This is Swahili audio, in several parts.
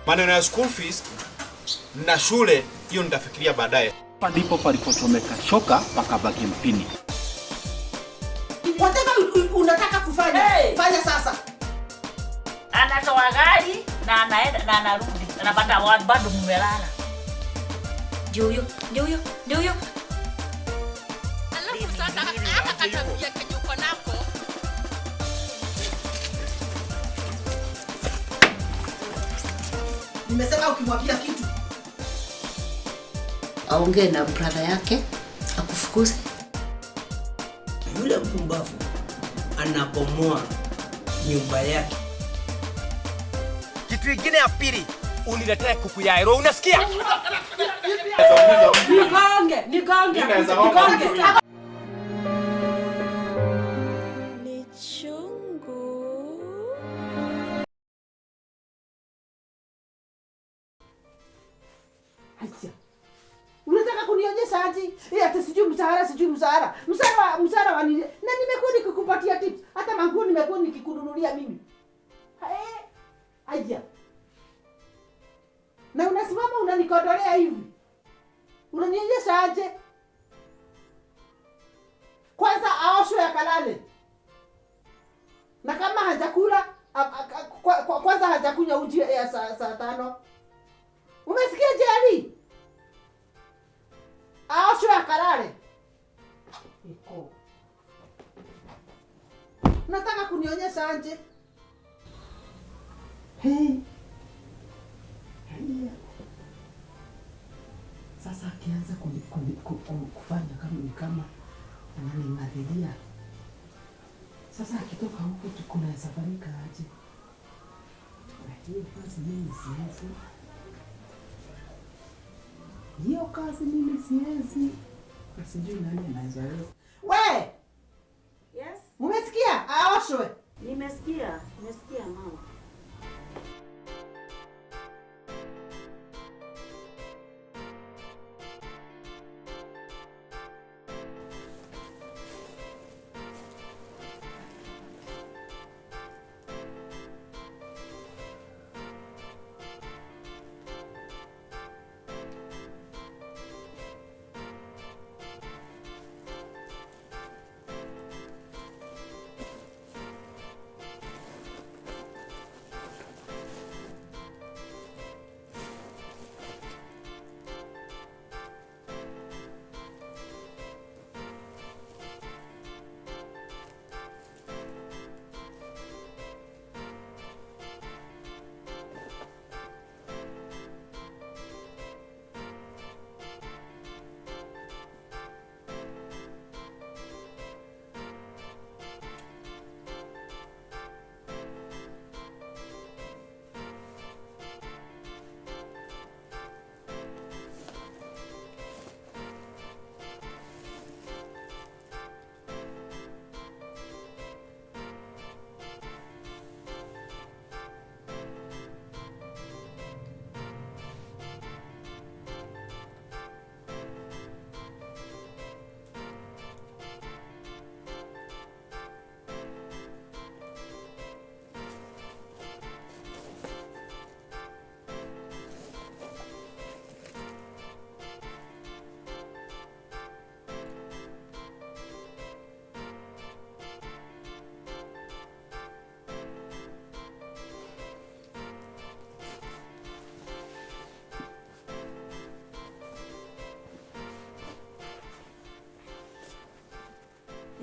Maneno ya school fees na shule hiyo nitafikiria baadaye. Hapa ndipo palipochomeka shoka pakabaki mpini. Whatever unataka kufanya, Hey! fanya sasa. Anatoa gari na anaenda na anarudi, anapata bado mmelala. Ndio huyo, ndio huyo, ndio huyo. Alafu sasa haka katabia kenye uko nako. Nimesema ukimwambia kitu Aongee na brother yake akufukuze. Yule mpumbavu anabomoa nyumba yake. Kitu ingine ya pili, uniletee kuku ya ero, unasikia? nigonge, nigonge, Mimi naweza omba nigonge. mtu. Ni chungu. Acha. Unataka kunionyesha aje? Eh, ati sijui mshahara, sijui mshahara. Mshahara wa nini? Na nimekuwa nikikupatia tips. Hata manguo nimekuwa nikikununulia mimi. Eh, aya. Na unasimama unanikodolea hivi. Unanionyesha aje? Kwanza aoshwe akalale. Na kama hajakula kwanza hajakunywa uji ya saa 5. Umesikia Jerry? Aoshwe akalale. Iko. Nataka kunionyesha aje? Hey. Haya. Sasa akianza kufanya kama ni kama ananing'athiria. Sasa akitoka huko kunaweza fanyika aje? Na hiyo kazi mimi siwezi. Hiyo kazi mimi siwezi. Na sijui nani anaweza weza. We! Yes, Umesikia? Aoshwe. nimesikia, nimesikia mama.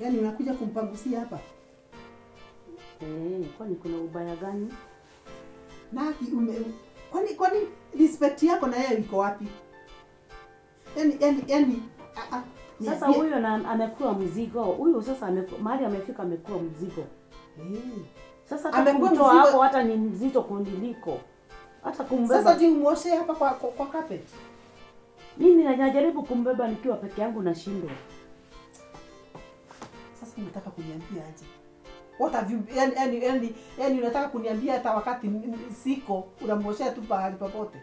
Yaani unakuja kumpangusia hapa? Eh, kwani kuna ubaya gani? Na kwani respect yako na yeye iko wapi? Yaani Sasa huyo na amekuwa mzigo. Huyu sasa mahali amefika amekuwa mzigo. Sasa hata Amekuwa kumtoa mzigo. hapo hata ni mzito kuniliko. Hata kumbeba. Sasa je, umuoshe hapa kwa carpet? Mimi najaribu kumbeba nikiwa peke yangu nashindwa. Sasa unataka kuniambia aje? What have you, yani unataka kuniambia hata wakati siko unamuoshea tu pahali popote?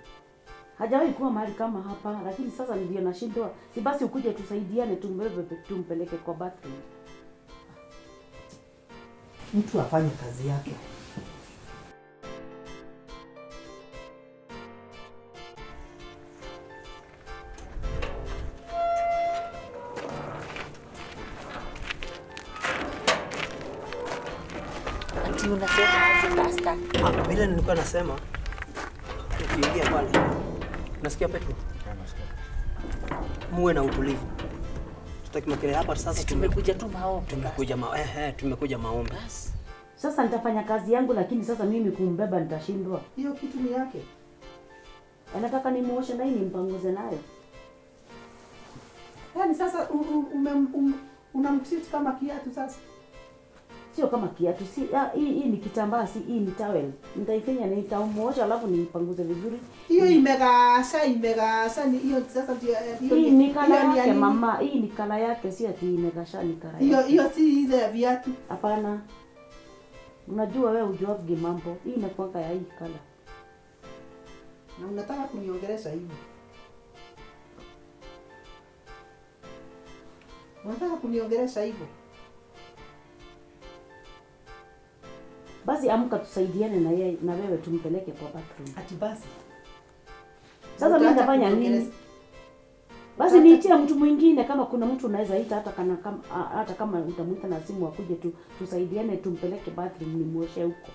Hajawahi kuwa mahali kama hapa, lakini sasa ndio nashindwa. Si basi ukuje tusaidiane tumbebe tumpeleke kwa bathroom. Mtu afanye kazi yake. Ati unasema aje pastor? Vile nilikuwa nasema tukiingia pale. Nasikia Petro? Nasikia. Muwe na utulivu. Tutaki makelele hapa sasa. Tumekuja tu maombi. Tumekuja tumekuja maombi. Sasa nitafanya kazi yangu, lakini sasa mimi kumbeba nitashindwa. Hiyo kitu ni yake. Anataka nimuoshe na hii nimpanguze nayo. Yaani sasa unamtreat kama kiatu sasa. Sio kama kiatu, si hii ni kitambaa, si hii ni towel. Nitaifanya nitamuosha alafu niipanguze vizuri. Hiyo imegasha ni hiyo sasa ndio hiyo. Hii ni kala yake mama, hii ni kala yake, si ati imegasha ni kala yake. Hiyo si ile ya viatu. Hapana. Unajua wewe hujuagi mambo. Hii inakuwa ya hii kala. Na unataka kuniongelesha hivyo? Unataka kuniongelesha hivyo? Basi amka tusaidiane na yeye na wewe tumpeleke kwa bathroom. Ati basi. Sasa mimi nitafanya nini? Basi niitie mtu mwingine, kama kuna mtu unaweza ita, hata kama utamuita na simu akuje tu tusaidiane tumpeleke bathroom nimuoshe huko.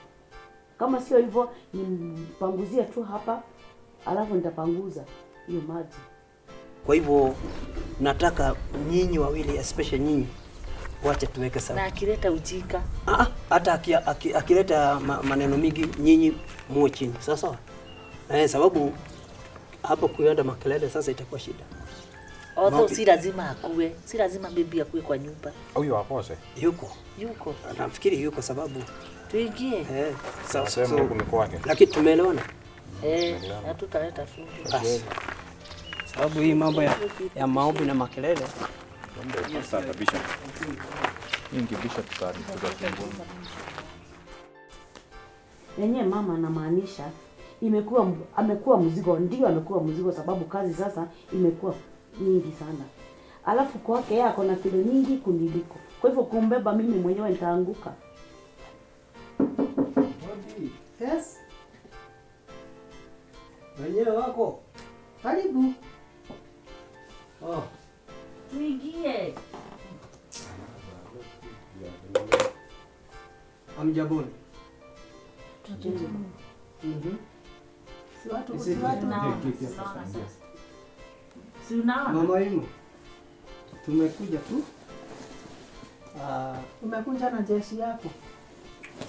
Kama sio hivyo nimpanguzie tu hapa alafu nitapanguza hiyo maji. Kwa hivyo nataka nyinyi wawili, especially nyinyi, wacha tuweke sawa. Na akileta ujinga. Hata akileta maneno mingi nyinyi muwe chini. Sawa sawa? Sababu hapo kuenda makelele sasa itakuwa shida. Although si lazima akue, si lazima bibi akue kwa nyumba. Huyo akose. Yuko. Yuko. Nafikiri yuko sababu tuingie. Sawa sawa. Ni kwake. Lakini tumeelewana. Hatutaleta fujo. Basi. Sababu hii mambo ya maombi na makelele. Sasa kabisa. Ingibisha tutasumbua. Yenye mama anamaanisha amekuwa mzigo, ndio amekuwa mzigo sababu kazi sasa imekuwa nyingi sana. Alafu kwake yeye ako na kilo nyingi kuniliko. Kwa hivyo kumbeba mimi mwenyewe nitaanguka. Yes. Wenyewe wako? Karibu. Oh. Tuingie. Hamjaboni. Si watu. Si unaona? Mama Imo, tumekuja tu. Umekuja na jeshi yako.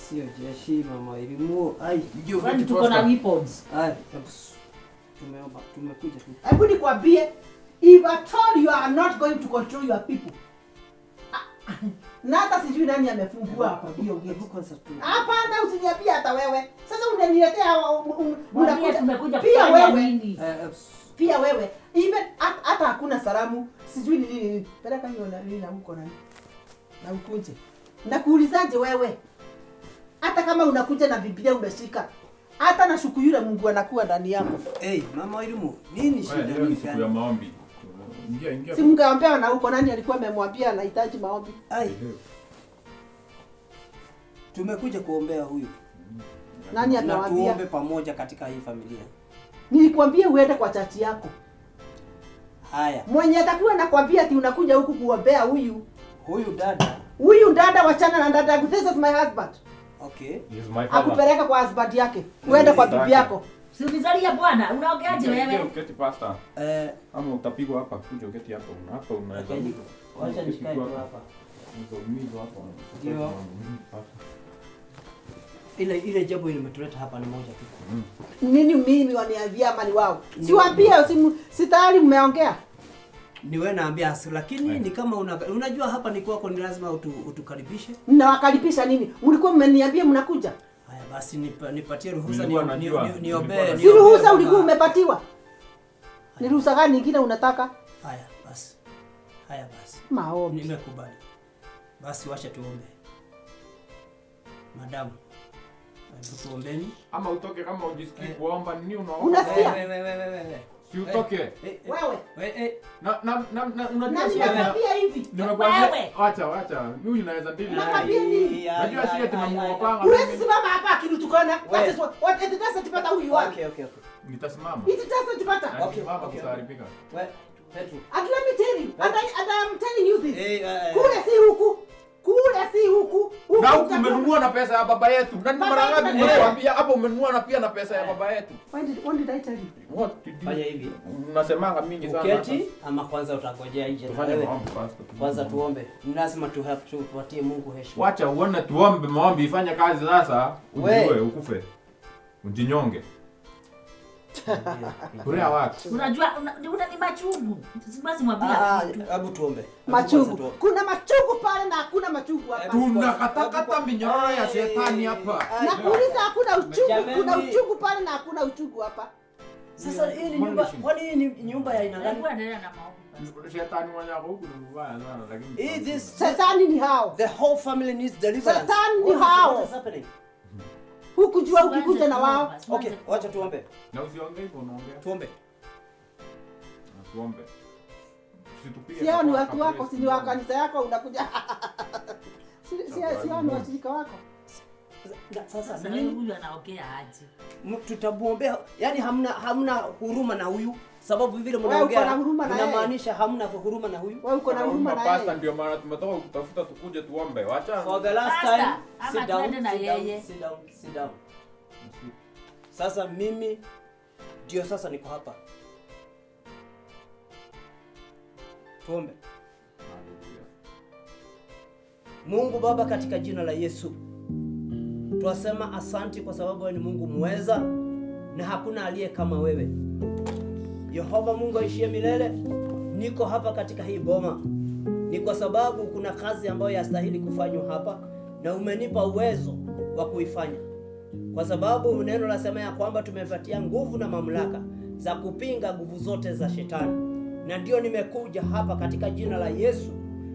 Sio jeshi Mama Imo. Ai, kwani tuko na weapons. Ai, tumeomba, tumekuja tu. Hebu nikwambie, if at all you are not going to control your people. Na hata sijui nani amefungua hapa hiyo gate. Hapana, usiniambie hata wewe. Sasa unaniletea unakuja pia wewe. Nini? Pia wewe. Even hata hakuna salamu, sijui ni nini. Peleka hiyo na nini na huko nani. Na ukuje. Nakuulizaje wewe? Hata kama unakuja na Biblia umeshika. Hata na shuku yule Mungu anakuwa ndani yako. Hey, Mama Elimu, nini shida ni siku ya maombi? Ingia ingia. Si mngeombewa na huko, nani alikuwa amemwambia anahitaji maombi? Ai. Tumekuja kuombea huyu. Nani amewaambia? Tuombe pamoja katika hii familia. Nilikwambia uende kwa chachi yako. Haya. Mwenye atakuwa nakwambia ati unakuja huku kuombea huyu. Huyu dada. Huyu dada, wachana na dada. This is my husband. Okay. He is my father. Akupeleka kwa husband yake. Uende kwa bibi yako. Si unizalia bwana, unaongeaje wewe? Uketi pastor. Ama utapigwa hapa, kuja uketi hapa. Hapa unaweza. Wacha nishikae tu hapa. Ndio hapa. Ndio. Ile jambo limetuleta hapa ni moja tu. Nini mimi waniambia ama ni wao? Siwaambie, si tayari mmeongea. Ni wewe naambia, lakini ni kama unajua hapa ni kwako, ni lazima utukaribishe. Mnawakaribisha nini? Mlikuwa mmeniambia mnakuja. Haya basi nipatie ruhusa niombee. Si ruhusa ulikuwa umepatiwa. Ni ruhusa gani nyingine unataka? Haya basi. Haya basi. Maombi. Nimekubali. Basi wacha tuombe. Madamu, tuombeni. Ama utoke kama ujisikii kuomba, nini unaomba? Unasikia? Wewe. Si utoke. Wewe. Na unajua si nakwambia hivi. Nimekwambia acha. Mimi naweza ndili. Nakwambia nini? Najua si ati namuopanga. Huwezi simama hapa akinitukana. What it doesn't matter who you are. Okay. Nitasimama. It doesn't matter. Okay, utaharibika. Wewe, Petro. And let me tell you, and I am telling you this. Kule si huku. Kule si huku. Na huku umenunua na pesa ya baba yetu. Na ni mara ngapi nimekuambia hapo umenunua na pia na pesa ya baba yetu. When did I tell you? What did you? Fanya hivi. Unasemanga mingi sana. Uketi ama kwanza utangojea nje. Tufanye maombi pastor. Kwanza tuombe. Ni lazima tupatie Mungu heshima. Wacha uone tuombe maombi ifanye kazi sasa. Ujue ukufe. Ujinyonge. Kurea watu. Unajua una ni machungu. Siwezi mwambia kitu. Hebu tuombe. Machungu. Kuna machungu pale na hakuna machungu hapa. Tunakatakata minyororo ya shetani hapa. Na kuuliza hakuna uchungu, kuna uchungu pale na hakuna uchungu hapa. Sasa hii ni nyumba, kwani hii ni nyumba ya aina gani? Endelea na maombi. Shetani mwenye huku ni mbaya sana lakini this shetani ni hao. The whole family needs deliverance. Shetani ni hao. What is happening? Hukujua ukikuja na wao. Okay, wacha tuombe. Na usiongee hivyo unaongea. Tuombe. Na tuombe. Usitupige. Sio ni watu wako, si ni wa kanisa yako unakuja. Sio ni washirika wako. Sasa nini huyu anaongea aje? Tutamuombea, yani hamna huruma na huyu sababu vile mnaongea inamaanisha hamna huruma na huyu. Wewe uko na huruma na yeye. Pastor, ndio maana tumetoka kutafuta tukuje tuombe. Wacha. For the last time, sit down, sit down, sit down. Sasa mimi ndio sasa niko hapa. Tuombe. Mungu Baba, katika jina la Yesu twasema asanti kwa sababu wewe ni Mungu muweza na hakuna aliye kama wewe. Yehova Mungu aishiye milele, niko hapa katika hii boma ni kwa sababu kuna kazi ambayo yastahili kufanywa hapa na umenipa uwezo wa kuifanya. Kwa sababu neno lasema ya kwamba tumepatia nguvu na mamlaka za kupinga nguvu zote za shetani. Na ndio nimekuja hapa katika jina la Yesu,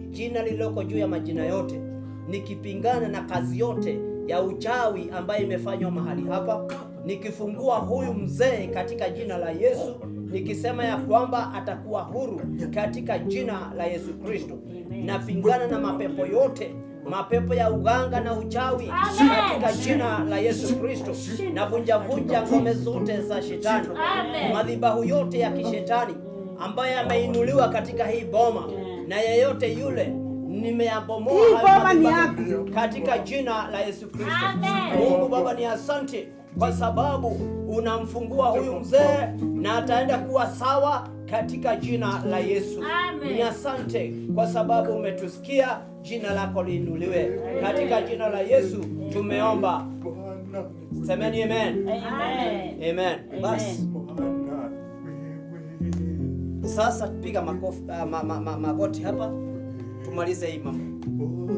jina lililoko juu ya majina yote, nikipingana na kazi yote ya uchawi ambayo imefanywa mahali hapa, nikifungua huyu mzee katika jina la Yesu, nikisema ya kwamba atakuwa huru katika jina la Yesu Kristo. Napingana na mapepo yote, mapepo ya uganga na uchawi katika jina la Yesu Kristo. Navunja vunja ngome zote za shetani, madhabahu yote ya kishetani ambayo yameinuliwa katika hii boma, na yeyote yule nimeyabomoa hayo katika jina la Yesu Kristo. Mungu Baba ni asante kwa sababu unamfungua huyu mzee na ataenda kuwa sawa katika jina la Yesu. Ni asante kwa sababu umetusikia, jina lako liinuliwe. Katika jina la Yesu tumeomba. Semeni amen. Amen. Amen. Bas. Sasa piga makofi magoti hapa. Tumalize hii mambo.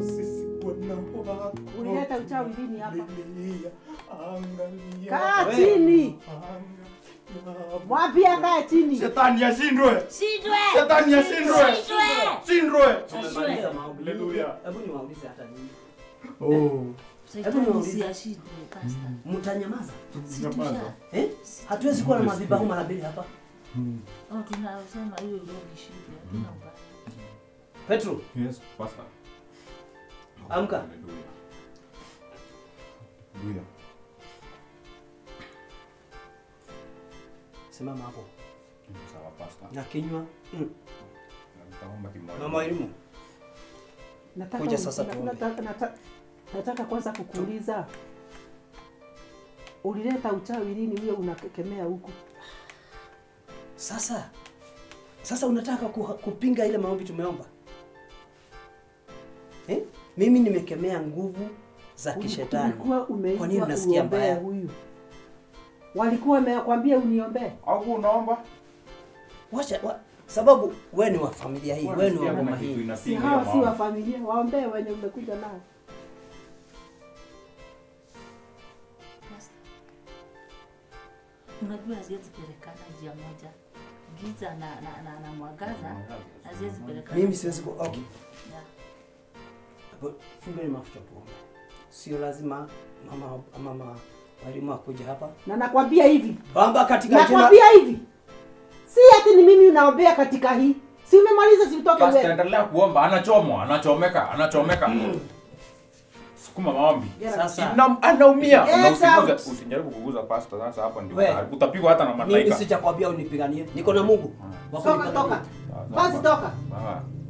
Ulileta uchawi lini hapa? Kaa chini. Mwambie akae chini. Shetani ashindwe. Shindwe. Shetani ashindwe. Shindwe. Tumemaliza maombi. Haleluya. Hebu niwaulize hata nyinyi. Oh. Hebu niwaulize ashindwe pastor. Mtanyamaza? Mtanyamaza. Eh? Hatuwezi kuwa na madhabahu mara mbili hapa. Oh, tunasema hiyo ndio kishindwe. Hatuna ubaya. Petro. Yes, pastor. Amka. Haleluya. Simama hapo. Sawa pastor. Na kinywa. Nitaomba kimoja. Mama elimu. Nataka kuja sasa tuombe. Nataka kwanza kukuuliza. Ulileta uchawi lini wewe unakemea huku? Sasa unataka kupinga ile maombi tumeomba? Eh? Mimi nimekemea nguvu za kishetani. Kwa nini unasikia mbaya huyu? Walikuwa wamekwambia uniombee. Au unaomba? Wacha sababu wewe ni wa familia hii, wewe ni wa mama hii. Si hawa si wa familia, waombee wenye umekuja nao. Unajua haziwezi pelekana njia moja. Giza na mwangaza haziwezi pelekana. Mimi siwezi ku okay. Yeah. Hapo fungeni mafuta tuombe. Sio lazima mama walimu akuja hapa. Na nakwambia hivi. Bamba katika jina. Nakwambia hivi. Si ati ni mimi unaombea katika hii. Si umemaliza si utoke wewe. Pastor endelea kuomba, anachomwa, anachomeka, anachomeka. Sukuma maombi. Sasa anaumia. Na usiguze, usijaribu kuguza pastor sasa hapo ndio utapigwa hata na malaika. Mimi sijakwambia unipiganie. Niko na Mungu. Toka toka. Basi toka.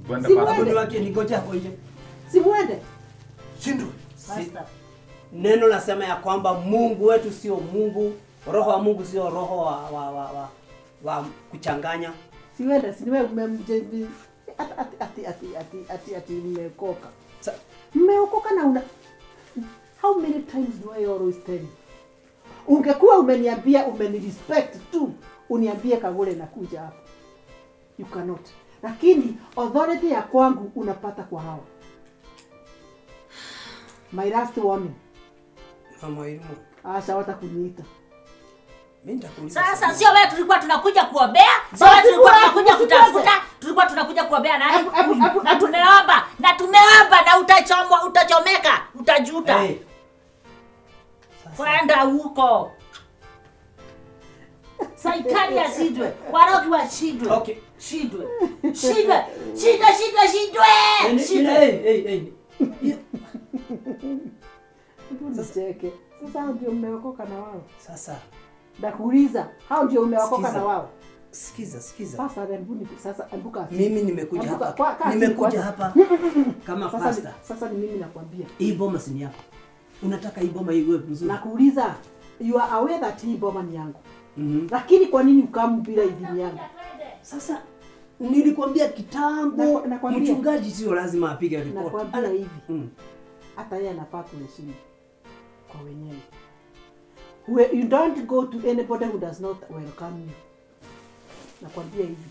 Twende pastor. Niwakie ningoje hapo nje. Si muende. Shindwe. Neno nasema ya kwamba Mungu wetu sio Mungu, roho wa Mungu sio roho wa kuchanganya. Siwenda, siwe ati mmeokoka. Mmeokoka na una how many times do I always tell you? Ungekuwa umeniambia, umenirespect tu, uniambie Kagure nakuja hapa. You cannot. Lakini authority ya kwangu unapata kwa hawa. My last warning. Mama Irimo. Asha watakuniita. Mimi nitakuuliza. Sasa sio wewe tulikuwa tunakuja kuombea, sio wewe tulikuwa tunakuja kutafuta, tulikuwa tunakuja kuombea nani? Na tumeomba, na tumeomba na utachomwa, utachomeka, utajuta. Hey. Kwenda huko. Saitani ashindwe, warogi washindwe. Okay. Shindwe. Shindwe. Shindwe, shindwe, shindwe. Shindwe. Hey, hey. Sasa sasa ndio mmeokoka na wao. Sasa nakuuliza, hao ndio umeokoka na wao? Sikiza, sikiza. Sasa hebu sasa ambuka. Mimi nimekuja hapa. Nimekuja hapa kama pastor. Sasa ni mimi nakwambia. Hii boma si yako. Unataka hii boma iwe mzuri. Nakuuliza, you are aware that hii boma ni yangu. Lakini kwa nini ukamu bila idhini yangu? Sasa nilikwambia kitambo, mchungaji sio lazima apige report. Nakwambia hivi. Hata yeye anafaa kuheshimu kwa wenyewe. You don't go to anybody who does not welcome you. Nakwambia hivi.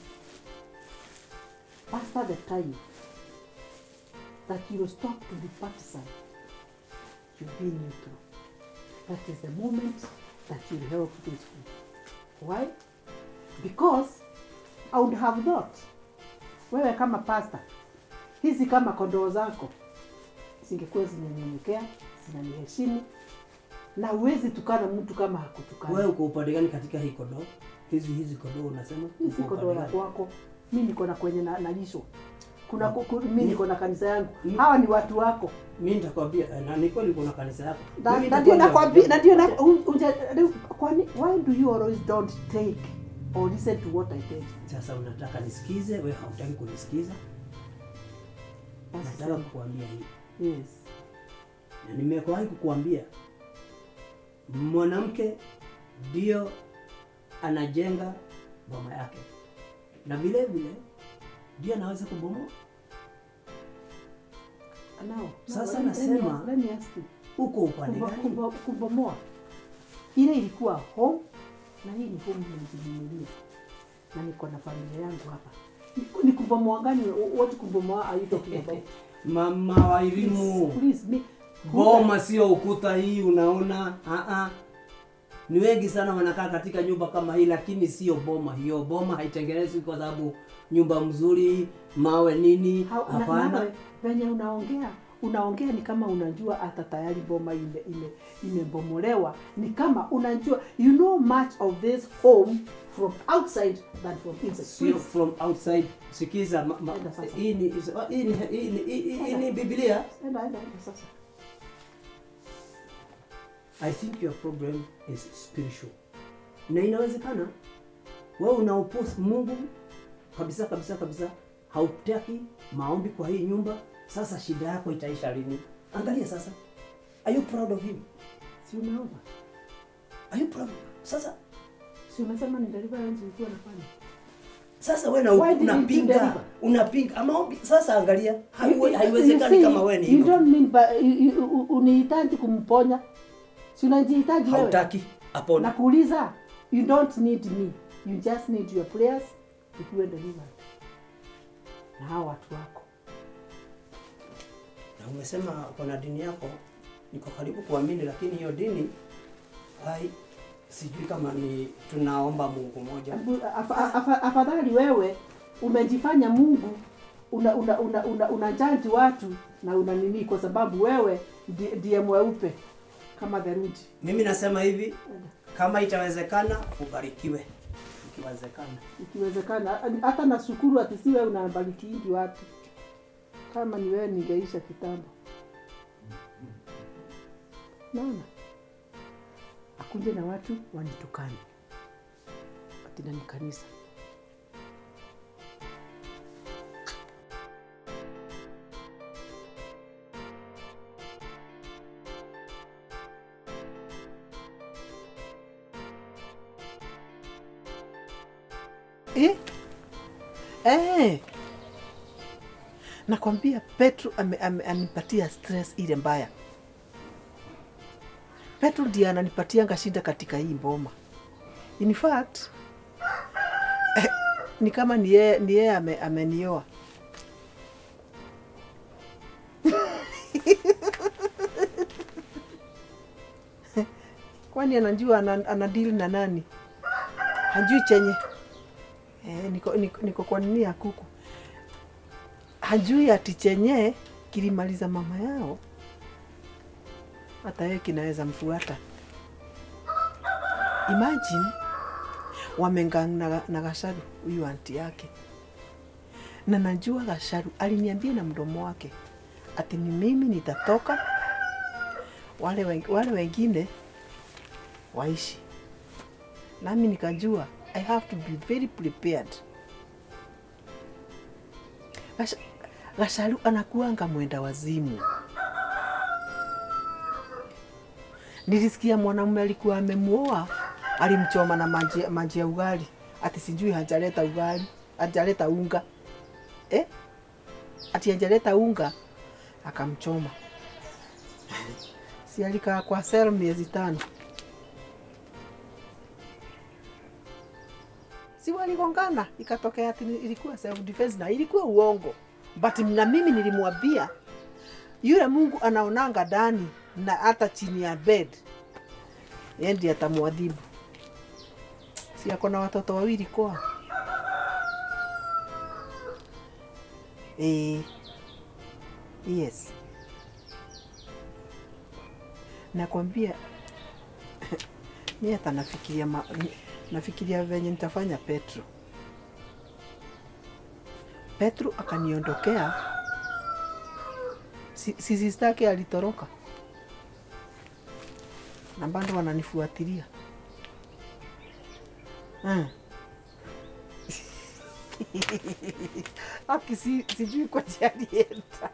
Pastor, the time that you stop to be partisan, you be neutral. That is the moment that you help this group. Why? Because I would have thought, wewe kama pastor, hizi kama kondoo zako zingekuwa zinanyenyekea, zinaniheshimu, na huwezi tukana mtu kama hakutukana. Wewe uko upande gani katika hii kondoo? Hizi kondoo unasema? Hizi kondoo ya kwako. Mimi niko na kwenye nalishwa. Kuna mimi niko na kanisa yangu. Hawa ni watu wako. Mimi nitakwambia na ni kweli kuna kanisa yako. Na ndio nakwambia, na ndio na kwani why do you always don't take or listen to what I tell you? Sasa unataka nisikize, wewe hautaki kunisikiza. Nataka kukuambia hivi. Yes. Na nimekuwahi kukuambia mwanamke ndio anajenga boma yake. Na vile vile ndio anaweza kubomoa. Now, sasa nasema let me ask you. Uko upande gani? Kubomoa. Ile ilikuwa home na hii ni home nimejinunulia. Na niko na familia yangu hapa. Ni kubomoa gani? What kubomoa are you talking about? Mama wa elimu. Please, me. Boma sio ukuta hii unaona. Ni wengi sana wanakaa katika nyumba kama hii, lakini sio boma hiyo. Boma haitengenezwi kwa sababu nyumba mzuri, mawe nini, hapana. Venye unaongea ni kama unajua hata tayari boma imebomolewa. Ni kama unajua, you know much of this home from outside than from inside. Sio from outside. Sikiza, hii ni Biblia. Enda sasa. I think your problem is spiritual. Na inawezekana wewe unaoppose Mungu kabisa kabisa kabisa, hautaki maombi kwa hii nyumba. Sasa shida yako itaisha lini? Angalia sasa. Are you proud of him? Si umeomba? Are you proud? Sasa si umesema ni deliverance ulikuwa unafanya? Sasa wewe unapinga maombi. Sasa angalia, haiwezekani kama wewe ni hivyo. You don't mean unihitaji kumponya. Si unajihitaji wewe. Hautaki apone. Nakuuliza, you don't need me. You just need your prayers ukuwe delivered. Na hao watu wako. Na umesema kuna dini yako, niko karibu kuamini, lakini hiyo dini hai sijui kama ni tunaomba Mungu mmoja. Afadhali wewe umejifanya Mungu, una judge watu na una nini, kwa sababu wewe ndiye mweupe kama theluji. Mimi nasema hivi, kama itawezekana ubarikiwe. Ikiwezekana. Ikiwezekana. Hata nashukuru ati si wewe unabariki watu. Kama ni wewe ningeisha kitambo. Naona akuje na watu wanitukane. Ati ni kanisa. Eh? Eh. Nakwambia Petro amenipatia stress ile mbaya. Petro ndiye ananipatianga shida katika hii mboma. In fact, ni kama ni yeye amenioa. Kwani anajua ana deal na nani? Hajui chenye. Niko kwa nini ya kuku. Hajui ati chenye kilimaliza mama yao. Hata yeye kinaweza mfuata. Imagine wamengang na Gasharu huyu anti yake. Na najua Gasharu aliniambia na mdomo wake ati ni mimi nitatoka, wale wengine waishi. Nami nikajua I have to be very prepared. Gasharu anakuanga mwenda wazimu. Nilisikia mwanamume alikuwa amemuoa, alimchoma na maji ya ugali. Ati sijui hajaleta ugali, hajaleta unga. Ati hajaleta unga, akamchoma. Si alikaa kwa sel miezi 5. Si waligongana, ikatokea ati ilikuwa self defense na ilikuwa uongo. But na mimi nilimwambia yule Mungu anaonanga ndani na hata chini ya bed, yeye ndiye atamwadhibu. Si ako na watoto wawili kwa. Yes. Nakwambia mimi hata nafikiria venye nitafanya Petro. Petro akaniondokea. Si sister yake alitoroka. Na bado wananifuatilia. Aki sijui kwa alienda.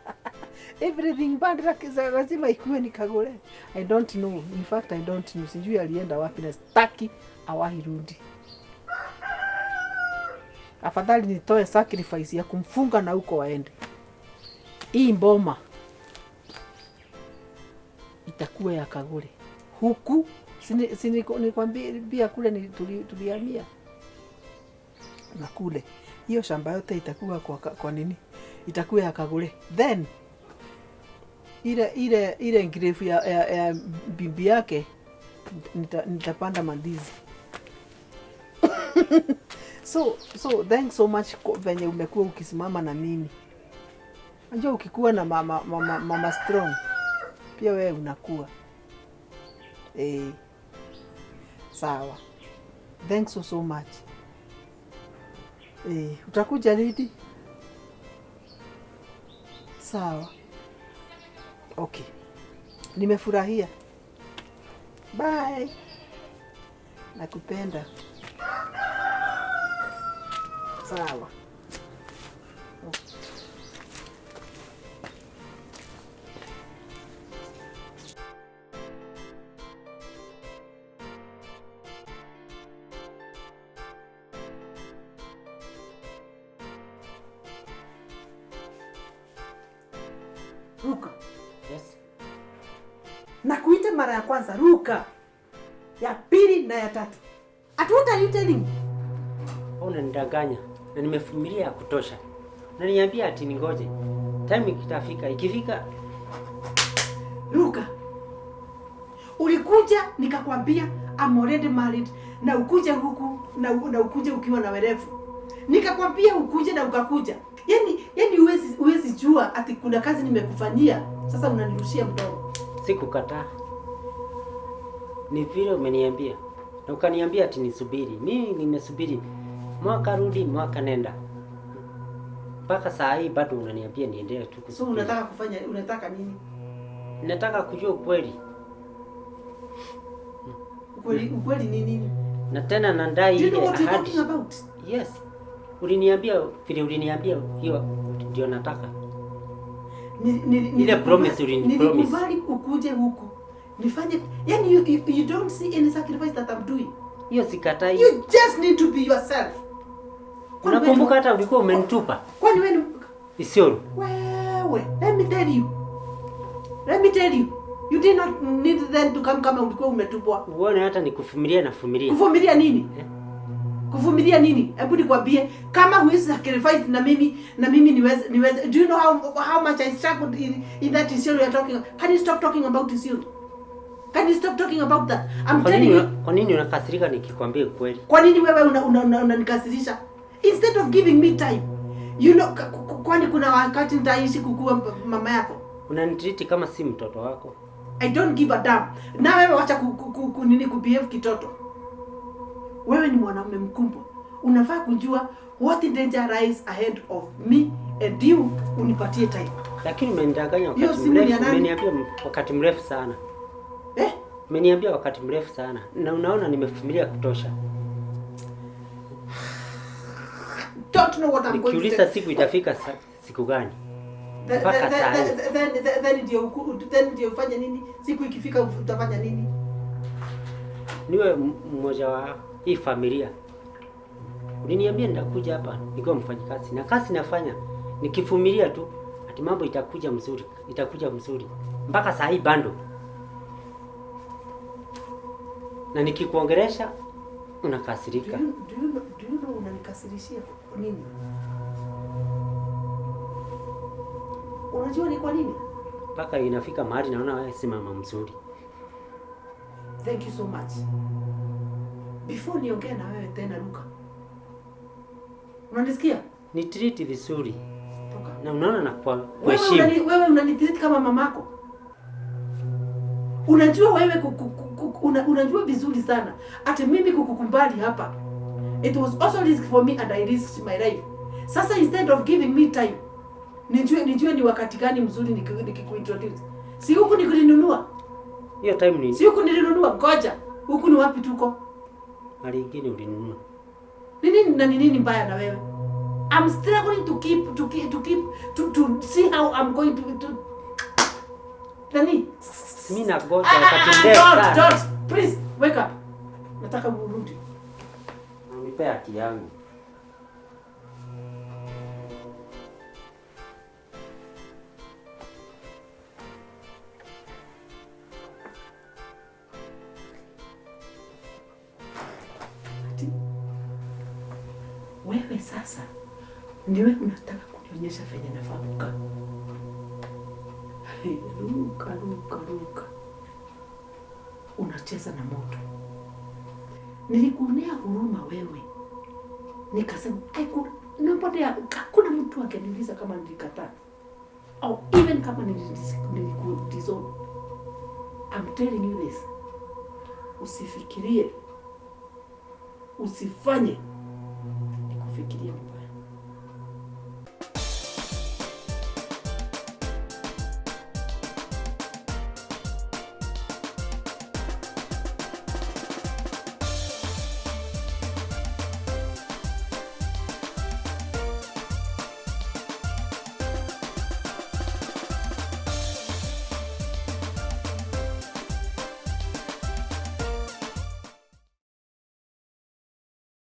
Everything bad lazima ikuwe nikagule. I don't know. In fact I don't know. Sijui alienda wapi na sitaki awahi rudi. Afadhali nitoe sacrifice ya kumfunga na huko waende. Hii mboma itakuwa ya Kagure. Huku nikwambia kule ni tulihamia. Na kule hiyo shamba yote itakuwa kwa nini? Itakuwa ya Kagure. Then ile ngirefu ya bibi yake nitapanda mandizi. So thanks so much venye umekuwa ukisimama na mimi. Unajua ukikuwa na mama strong pia wewe unakuwa. Sawa. Thanks so much. Utakuja lini? Sawa. Okay. Nimefurahia. Bye. Nakupenda. Sawa. Ruka. Yes. Nakuita mara ya kwanza, ruka. Ya pili na ya tatu. At what are you telling me? Unanidanganya na nimevumilia ya kutosha. Unaniambia ati ningoje. Time ikitafika, ikifika. Ruka. Ulikuja nikakwambia I'm already married na ukuje huku na ukuje ukiwa na werevu. Nikakwambia ukuje na ukakuja. Yaani huwezi jua ati kuna kazi nimekufanyia. Sasa unanirushia mdomo. Sikukataa. Ni vile umeniambia. Na ukaniambia ati nisubiri. Mimi nimesubiri. Mwaka rudi, mwaka nenda. Mpaka saa hii bado unaniambia niendelee tu kusubiri. So unataka nini? Nataka kujua ukweli. Ukweli ni nini? Na tena nandai ile ahadi. Yes. Uliniambia vile uliniambia hiyo ndio nataka. Ile promise ulinipromise. Nilikubali ukuje huku. Nifanye, yani you don't see any sacrifice that I'm doing. Hiyo sikatai. You just need to be yourself. Unakumbuka hata ulikuwa umenitupa? Kwani wewe ni Isiolo. Wewe, let me tell you. Let me tell you. You did not need then to come kama ulikuwa umetupwa. Uone hata nikuvumilia na vumilia. Kuvumilia nini? Kuvumilia nini? Hebu nikwambie kama huwezi sacrifice na mimi niweze. Do you know how much I struggled in that issue you are talking? Can you stop talking about Isiolo? Can you stop talking about that? I'm telling you. Kwa nini unakasirika nikikwambia ukweli? Kwa nini wewe unanikasirisha? Instead of giving me time. You know, kwani kuna wakati nitaishi kukua mama yako? Unanitreat kama si mtoto wako. I don't give a damn. Na wewe wacha nini kubehave kitoto. Wewe ni mwanaume mkubwa. Unafaa kujua what danger lies ahead of me and you, unipatie time. Lakini umenidanganya wakati mrefu. Umeniambia wakati mrefu sana. Umeniambia wakati mrefu sana. Na unaona nimevumilia kutosha. Don't know what I'm going to say. Nikiuliza siku itafika siku gani? Mpaka saa hii. Then ndio ufanye nini? Siku ikifika utafanya nini? Niwe mmoja wa hii familia. Uliniambia nitakuja hapa nikiwa mfanyikazi na kazi nafanya nikivumilia tu ati mambo itakuja mzuri, itakuja mzuri. Mpaka saa hii bado. Na nikikuongelesha unakasirika. Do you know unanikasirishia nini? Unajua ni kwa nini? Mpaka inafika mahali naona wewe si mama mzuri. Thank you so much. Before niongee na wewe tena Luka. Unanisikia? Ni treat vizuri. Toka. Na unaona na kwa kuheshimu. Wewe unanitreat kama mamako. Unajua wewe unajua vizuri sana. Ati mimi kukukumbali hapa. It was also risk for me and I risked my life. Sasa instead of giving me time, nijue ni wakati gani mzuri nikikuintroduce. Si huku nikulinunua. Hiyo time ni. Si huku nilinunua, ngoja. Huku ni wapi tuko? Mara nyingine ulinunua. Nini na nini mbaya na wewe? I'm struggling to keep to keep to see how I'm going to nani? Mimi na ngoja wakati mrefu sana. Don't, please wake up. Nataka urudi. Unipe haki yangu. Wewe sasa ndiwe unataka kunionyesha venye nafaa kukaa. Luka, Luka, Luka. Unacheza na moto. Nilikuonea huruma wewe. Nikasema nobody, hakuna mtu angeniuliza kama nilikataa. Or even kama nilikudisown. I'm telling you this. Usifikirie. Usifanye. Nikufikirie.